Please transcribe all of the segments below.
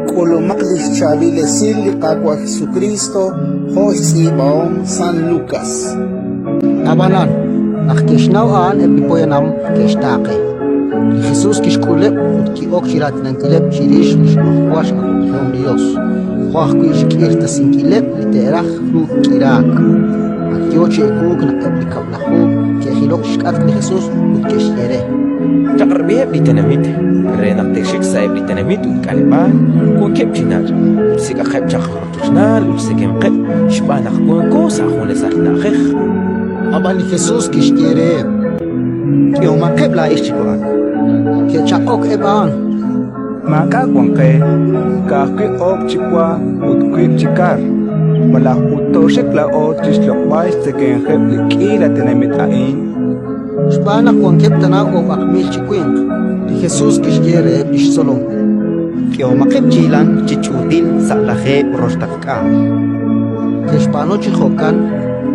K'ulumaq li xchaab'il esil li Qaawa' Jesukriist jo' xtz'iib'ahom San Lukas. Ab'anan, naq ke'xnaw a'an eb' li poyanam, ke'xtaaqe. Li Jesus kixk'uleb' ut ki'ok chi raatinankileb' chirix li xnimajwal x'awab'ejihom li Yos, jo' ajwi' xk'irtasinkileb' li te'raj ru k'iraak. Ak yo chi ewuuk naq eb' li Kab'laju ke'jilok chi xk'atq li Jesus ut ke'xye re. Chaq'rab'iheb' li tenamit re naq te'xik sa'eb' li tenamit ut k'aleb'aal wankeb' chi nach' ut sik'aqeb' chaq rochochnal ut xtzekemqeb' xb'aan naq wanko sa' junesal na'ajej. Ab'an li Jesus kixye reheb': K'ehomaqeb' laa'ex chi wa'ak. Ke'chaq'ok eb' a'an: Maak'a' wank qe, ka'ajwi' oob' chi wa ut wiib' chi kar. Malaj ut tooxik laa'o chi xloq'b'al xtzekemqeb' li k'iila tenamit a'in? Xb'aan naq wankeb' tana oob'aq mil chi winq, li Jesus kixye reheb' li xtzolom: K'ehomaqeb' chi hilank chi ch'uutil sa' lajeeb' roxtaqk'aal. Ke'xb'aanu chi jo'kan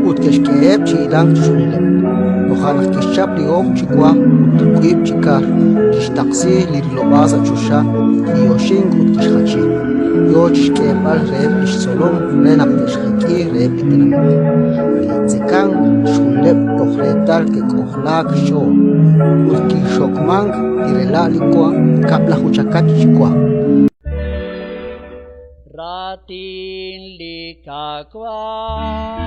ut ke'xk'eheb' chi hilank chixjunileb'. Toja' naq kixchap li oob' chi wa ut li wiib' chi kar, kixtaqsi li rilob'aal sa' choxa, kiyoxink ut kixjachi, yo chi xk'eeb'al reheb' li xtzolom re naq te'xjek'i reheb' li tenamit. Ke'tzekank chixjunileb' toj reetal ke'k'ojlaak xch'ool, ut kixokmank li rela' li wa kab'laju chakach chi wa. Raatin li Qaawa'.